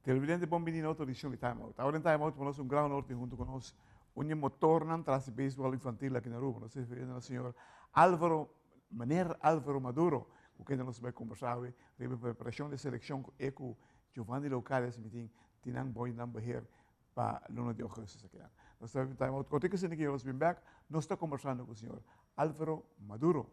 Televidente bon bini na otro edicion di Time Out. Awor den Time Out nos un gran honor tin hunto cu nos un di e motornan tras di baseball infantil aki na Aruba. Nos ta refiriendo na señor Alvaro, meneer Alvaro Maduro, cu kende nos bai combersa awe riba e preparacion di e seleccion cu e cu Giovanni Locales mi tin tin nan boy nan beheer pa luna di augustus aki nan. Nos ta bai un Time Out cortico asina ki nos bin bek nos ta combersando cu señor Alvaro Maduro.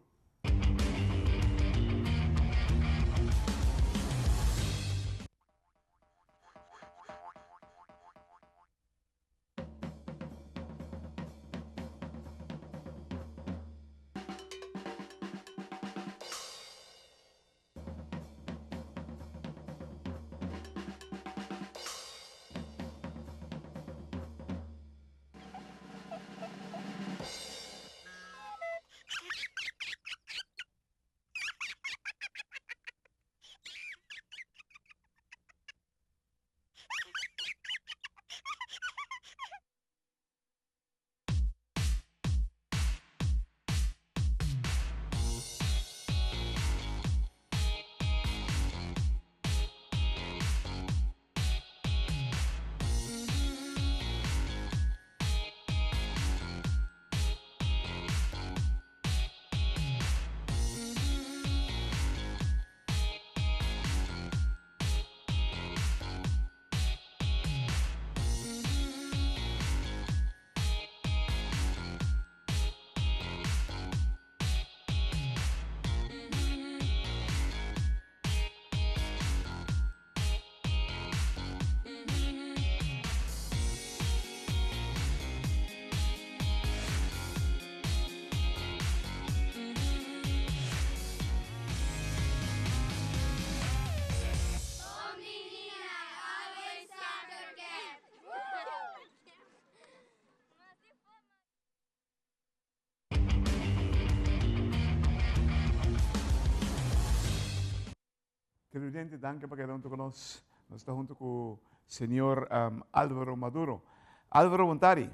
Televidente, danki pa keda hunto ku nos. Nos ta hunto ku señor Alvaro Maduro. Alvaro, bon tardi.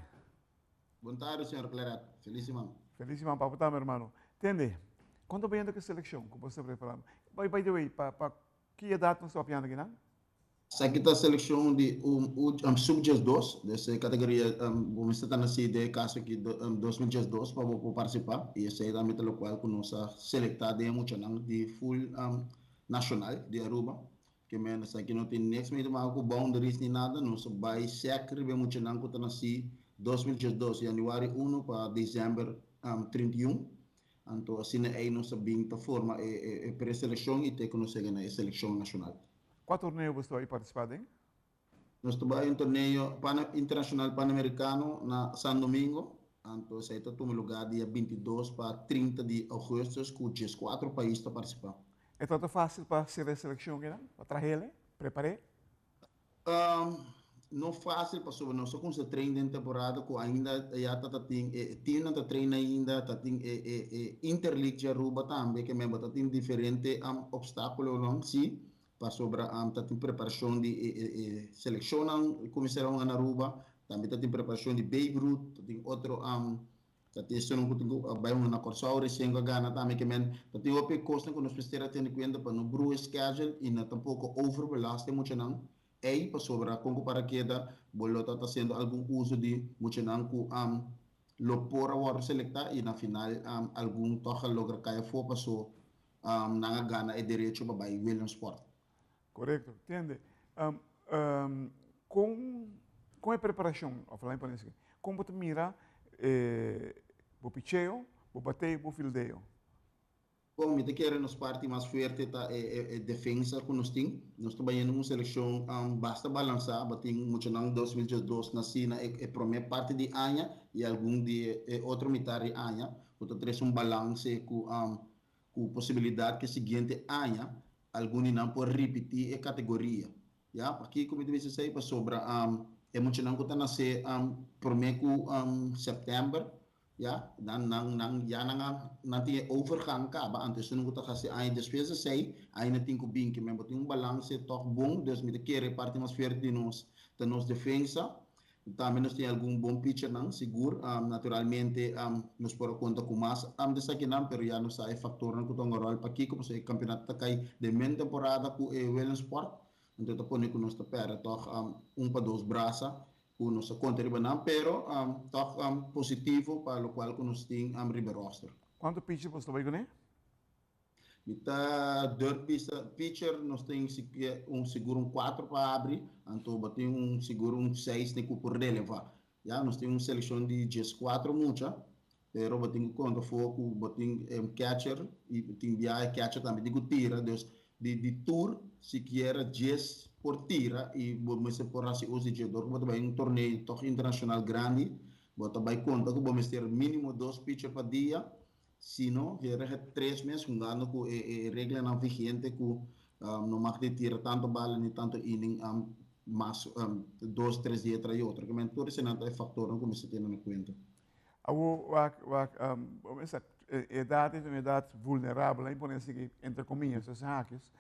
Bon tardi, señor Claret. Feliz siman. Feliz siman pa bo tambe, hermano. Tende, kon ta bayendo ku e selekshon ku bo ta preparando? By the way, pa ki edat nos ta papiando akinan? Esaki ta selekshon di un sub diesdos, dus e kategoria bo mester ta nasí den e kaso aki 2012 pa bo por partisipá i esei tambe ta lokual ku nos a selektá den e muchanan di full nashonal di Aruba. Ke men esaki no tin niks mee te maka ku boundaries ni nada, nos a bai sèk riba e muchanan ku ta nasí 2012, yanüari uno pa desèmber 31. Anto asina ei nos a bin ta forma e preselekshon i te ku nos yega na e selekshon nashonal. Kua torneo bo sta bai partisipá den? Nos ta bai un torneo internashonal panamerikano na San Domingo. Anto esei ta tuma lugá dia 22 pa 30 di ougùstùs ku dieskuatro pais ta partisipá. E tabata fásil pa sera e selekshon kinan? Pa trahel, prepar'é? No fásil pasobra nos a kuminsá train den temporada ku ainda ya ta ta tin e teamnan ta train ainda, ta tin e e e interleague di Aruba tambe ke men bo ta tin diferente opstákulonan si pasobra ta tin preparashon di e e e selekshonnan kuminsá hunga na Aruba, tambe ta tin preparashon di Babe Ruth, ta tin otro Ta tin esunnan ku tin ku bai hunga na Kòrsou resien ku a gana tambe ke men ta tin hopi kosnan ku nos mester a tene kuenta pa no brua e schedule i no tampoko overbelast e muchanan ei pasobra kon ku para keda bo lo ta ta hasiendo algun uso di muchanan ku lo por a wòrdu selektá i na final algun tòg a logra kai afó paso nan a gana e derecho pa bai Williamsport. Korekto. Tende, kon kon e preparashon, òf laat mi pone así, kon bo ta mira bo picheo, bo bateo i bo fildeo? Bon, mi ta kere nos parti mas fuerte ta e defensa ku nos tin. Nos ta bayendo un selekshon basta balansá, bo tin muchanan 2012 nasí na e promé parti di aña i algun di e otro mitar di aña, ku ta trese un balanse ku ku posibilidat ku e siguiente aña algun di nan por ripití e kategoria. Ya, pakiko mi ta bisa esei? Pasobra e muchanan ku ta nasé promé ku sèptèmber, ya, nan nan nan ya nan a nan tin e overgang kaba, anto esunnan ku ta hasi aña despues di esei ainda tin ku bin. Ke men bo tin un balanse tòg bon, dus mi ta kere e parti mas fuerte di nos ta nos defensa. Tambe nos tin algun bon pitchernan, sigur. Naturalmente nos por a konta ku mas di esakinan, pero ya nos sa e faktornan ku ta hunga ròl. Pakiko? Pasobra e kampionato ta kai den men temporada ku e Williamsport. Anto ta pone ku nos ta pèrdè tòg un pa dos brasa ku nos a konta riba nan, pero tòg positivo pa lokual ku nos tin riba e roster. Kuantu pitcher boso ta bai kuné? Mi ta durf bisa pitcher nos tin un sigur un kuater pa abri, anto bo tin un sigur un seis den ku por releva. Ya, nos tin un selekshon di dieskuater mucha, pero bo tin ku konta for ku bo tin catcher i tin biaha e catcher tambe tin ku tira, dus di di tur sikiera dies por tira i bo mester por hasi uso di dje. Dor ku bo ta bai un torneo tòg internashonal grandi, bo ta bai konta ku bo mester mínimo dos pitcher pa dia. Si no, hera tres mes hungando cu e reglanan vigente cu no mag di tira tanto bala ni tanto inning mas dos, tres dia tras di otro. Kimen tur esenan ta e factornan cu mester tene na cuenta. Awor wak, wak, esa edad es un edad vulnerabel, laat me pone así, entre comillas, tussen haakjes.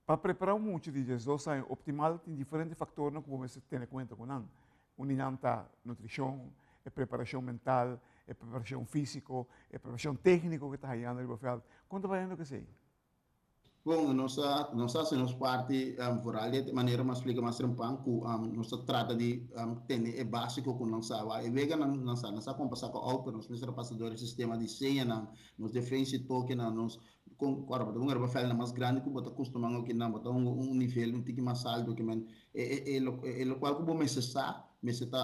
Pa prepara un mucha di diesdos aña optimal tin diferente factornan cu bo mester tene cuenta cu nan. Un di nan ta nutricion, e preparacion mental, e preparacion fisico, e preparacion tecnico cu ta hayando riba veld. Con ta bayendo cu esey? Bon, nos a nos a haci nos parti vooral di e manera mi a splica mas trempan cu nos ta trata di tene e basico cu nan sa. Wak e weganan nan sa, nan sa con pa saca out pero nos mester a pasa door e sistema di señanan, nos defensa y tokenan, nos Kon ku ora bo ta hunga riba vèldnan mas grandi ku bo ta kustumá oki nan, bo ta hunga un nivel un tiki mas altu oki men. E e e lo e lokual ku bo mester sa, mester ta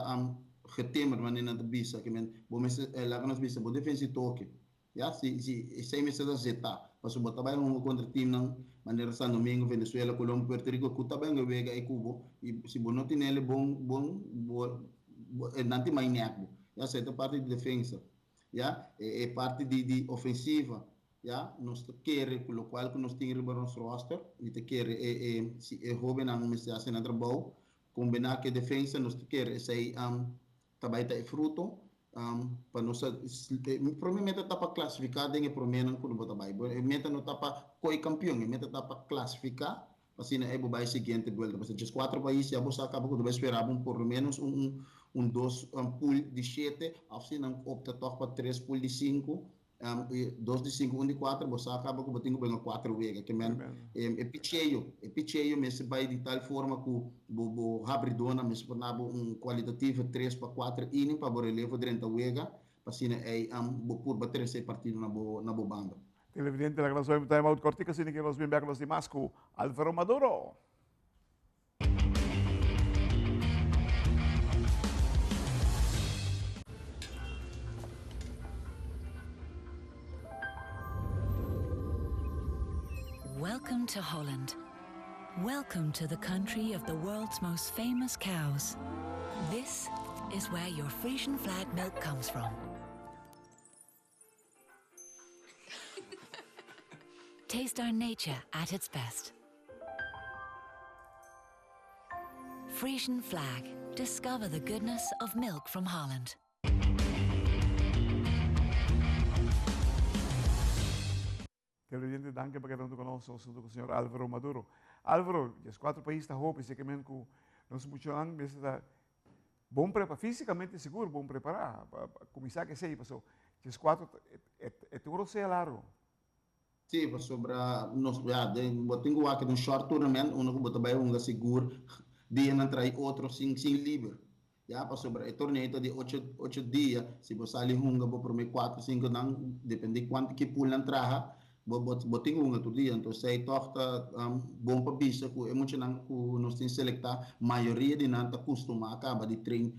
getimmer manera nan ta bisa oki men. Bo mester laga nos bisa bo defensa i toke. Ya, si si esei mester ta zetá. Pasobra bo ta bai hunga kontra timnan manera San Domingo, Venezuela, Colombia, Puerto Rico ku ta bai hunga wega ei ku bo i si bo no tene el bon bon bo bo nan tin mai nèk bo. Ya, esei ta parti di defensa. Ya, e e parti di di ofensiva, ya, nos ta kere ku lokual ku nos tin riba nos roster, mi ta kere e e si e hóbennan mester hasi nan trabou, kombiná ku e defensa, nos ta kere esei ta bai ta e fruto pa nos a e promé meta ta pa klasifiká den e proménan ku bo ta bai. E meta no ta pa koi kampion, e meta ta pa klasifiká pa asina e bo bai siguiente buelta. Pasobra dieskuater pais ya bo sa kaba ku ta bai spera bo por lo ménos un un un dos pool di shete òf si nan opta tòg pa tres pool di sinku, dos di sinku un di kuater bo sa kaba ku bo tin ku benga kuater wega. Ke men e picheo e picheo mester bai di tal forma ku bo bo habridónan mester por na bo un kualitativo tres pa kuater inning pa bo relevo drenta wega pa asina ei bo purba trese e partido na bo na bo banda. Televidente laga nos bai un time out kortico asina ke nos bin bek nos di mas ku Alvaro Maduro. Welcome to Holland. Welcome to the country of the world's most famous cows. This is where your Frisian flag milk comes from. Taste our nature at its best. Frisian flag. Discover the goodness of milk from Holland. Televidente, danki pa keda huntu ku nos, nos huntu ku señor Alvaro Maduro. Alvaro, dieskuater pais ta hopi, si ke men ku nos muchanan mester ta bon prepará, físikamente sigur bon prepará pa kuminsá ku esei, pasobra dieskuater e ta un rosea largu. Sí, pasobra nos, ya, den, bo tin ku wak den short tournament unda ku bo ta bai hunga sigur dianan tra'i otro sin sin liber. Ya, pasobra e torneo ta di ocho, ocho dia, si bo sali hunga bo prome kuater, sinku nan, depende kuantu ki pool nan traha, bo, bo, bo tin ku hunga tur dia. Anto esei tòg ta bon pa bisa ku e muchanan ku nos tin selektá, mayoria di nan ta kustumá kaba di train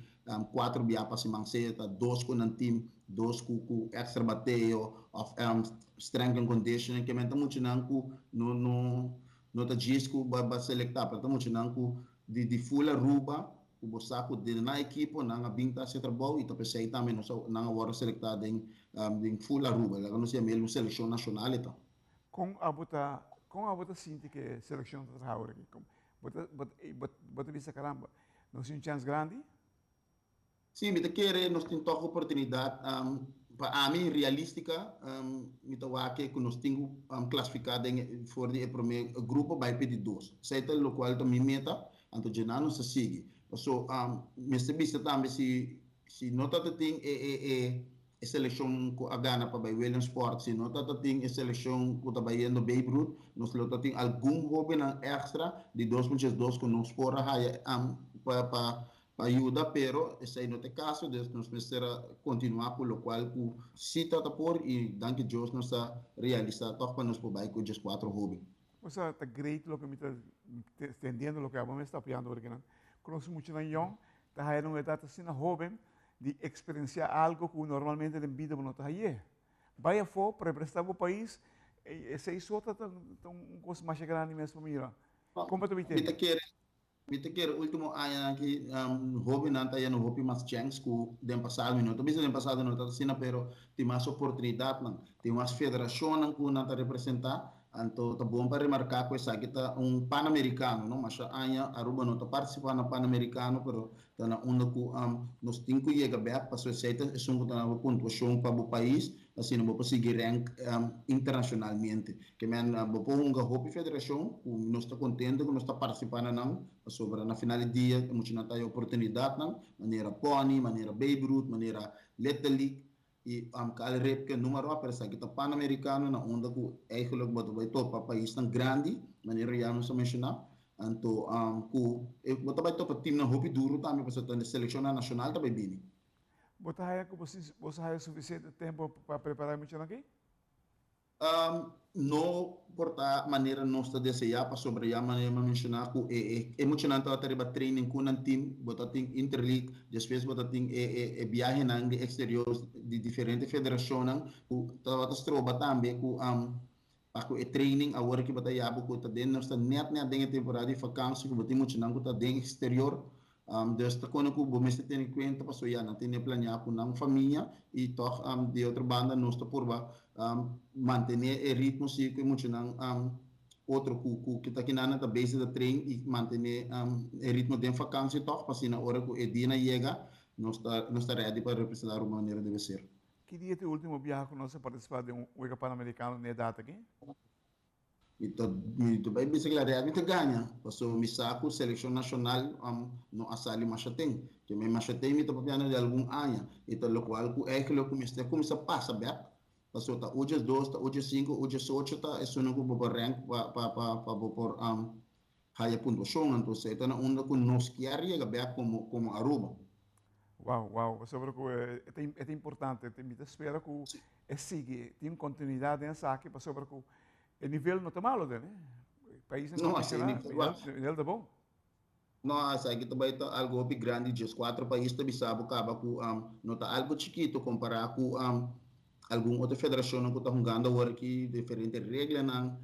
kuater bia pa siman, sea ta dos ku nan team, dos ku ku extra bateo òf strength and conditioning, ke men ta muchanan ku no, no, no ta djis ku bo a selektá, pero ta muchanan ku di di full Aruba, Ku bo sa ku den nan ekipo nan a bin ta hasi trabou i ta p'esei tambe nos a nan a wòrdu selektá den den full Aruba. Laga nos yam'el un selekshon nashonal e ta. Kon abo ta kon abo ta sinti ku e selekshon ta traha awor aki? Bo ta bo bo bo ta bisa karamba nos tin un chèns grandi? Sí, mi ta kere nos tin tòg oportunidat. Pa ami realística mi ta wak ku nos tin ku klasifiká den for di e promé grupo bai p'e di dos. Esei ta lokual ta mi meta. Anto djenan nos ta sigui. Paso mester bisa tambe si si no ta ta tin e e e e selekshon ku a gana pa bai Williamsport, si no ta tin e selekshon ku ta bayendo Babe Ruth, nos lo ta tin algun hóbennan èkstra di 2002 ku nos por a haya pa yuda, pero esei no ta e kaso, dus nos mester a kontinuá ku lokual ku si ta por i danki Dios nos a realisá tòg pa nos por bai ku 14 hóben. Osea, ta great loke mi ta tendiendo, loke abo mes ta apoyando ora kinan. Konosi muchanan yòn ta haya na un edat asina hóben di eksperensiá algo ku normalmente den bida bo no ta hay'é. Bai afó pa representá bo pais, esei so ta un kos masha grandi mes pa mira. Kon bo ta Mi ta kere, mi ta kere último añanan aki hóbennan ta hayando hopi mas chèns ku den pasado. Mi no ta bisa den pasado no ta asina, pero tin mas oportunidatnan, tin mas federashonnan ku nan ta representá. Anto ta bon pa remarká ku esaki ta un Panamerikano, no? Masha aña Aruba no ta partisipá na Panamerikano, pero ta na unda ku nos tin ku yega bèk pasobra esei ta esun ku ta na bo puntuashon pa bo pais, asina bo por sigui rènk internashonalmente. Ke men bo por hunga hopi federashon ku nos ta kontento ku nos ta partisipá na nan, pasobra na final di dia e muchanan ta haña oportunidatnan manera Pony, manera Babe Ruth, manera Little League i Cal Ripken, noem maar op, pero esaki ta Panamericano na unda ku eigenlijk bo ta bai topa paisnan grandi, manera ya nos a menshoná, anto ku bo ta bai topa teamnan hopi duru tambe pasobra ta selekshonnan nashonal ta bai bini. Bo ta haya ku bo sa haya sufisiente tempu pa prepará e muchanan aki? No por ta manera nos ta deseá pasobra ya manera mi a menshoná ku e muchanan tabata riba training ku nan team, bo ta tin interleague, despues bo ta tin e biahenan di exterior di diferente federashonnan ku tabata stroba tambe ku pa ku e training. Awor aki bo ta yaba ku ta den nos ta nèt nèt den e temporada di fakansi ku bo tin muchanan ku ta den exterior. Dus ta kone ku bo mester tene kuenta pasobra ya nan tene planeá ku nan famia i tòg di otro banda nos ta purba mantené e ritmo si ku e muchanan otro ku ku ta kinan nan ta bezig ta train i mantené e ritmo den fakansi tòg pa asina ora ku e dianan yega nos ta ready pa representá Aruba manera debe ser. Ki dia ta e ultimo biaha ku nos a partisipá den un Wega Panamerikano na e data aki? Mi ta mi ta bai bisa kla real mi ta gaña pasobra mi sa ku selekshon nashonal no a sali masha ten. Ke men masha ten mi ta papiando di algun aña i ta lokual ku eigentlik ku mester kuminsá pasa bèk pasobra ta ujes dos, ta ujes sinku, ujes ocho ta esunnan ku bo por rènk pa pa pa pa bo por haya puntuashon. Anto esei ta na unda ku nos kier yega bèk komo komo Aruba. Wow, wow, pasobra ku e ta e ta importante. Mi ta spera ku e sigui tin kontinuidat den esaki pasobra ku E nivel no ta malo den, eh. Paisnan No, así tradicional, nivel wa. nivel, nivel ta bon. No, esaki ta bai ta algo hopi grandi, 14 pais ta bisa bo kaba ku no ta algo chikito kompará ku algun otro federashonnan ku ta hungando awor aki, diferente reglanan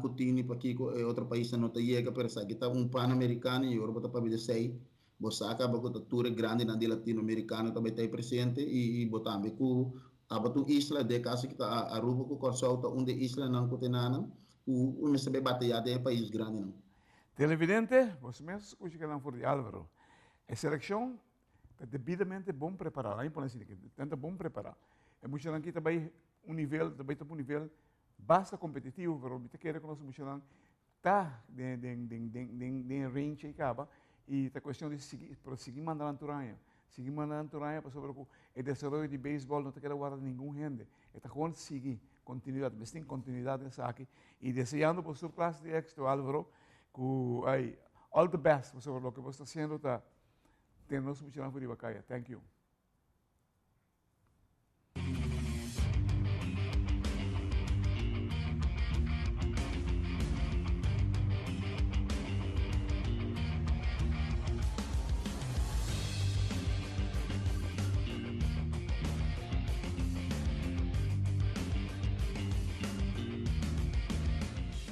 ku tini pakiko e otro paisnan no ta yega, pero esaki ta un Panamericano i ora bo ta papia di esei bo sa kaba ku ta tur e grandinan di Latinoamericano ta bai ta ei presente i bo tambe ku Tabata un isla, den e kaso ki ta Aruba ku Kòrsou ta un di e islanan ku tin anan ku mester bai batayá den e pais grandinan. Televidente, boso mes a skucha kinan for di Álvaro. E selekshon ta debidamente bon prepará. Laat mi pone asina, nan ta bon prepará. E muchanan aki ta bai un nivel, ta bai topa un nivel basta kompetitivo, pero mi ta kere ku nos muchanan ta den den den den den den e range ei kaba i ta kuestion di sigui pero sigui manda nan tur aña sigui manda nan tur aña pasobra ku e desaroyo di beisbòl no ta keda warda ningun hende e ta gewoon sigui kontinuidat mester tin kontinuidat den esaki i deseando bo tur klase di éksito Alvaro ku ai all the best pasobra loke bo sta hasiendo ta tene nos muchanan for riba kaya thank you.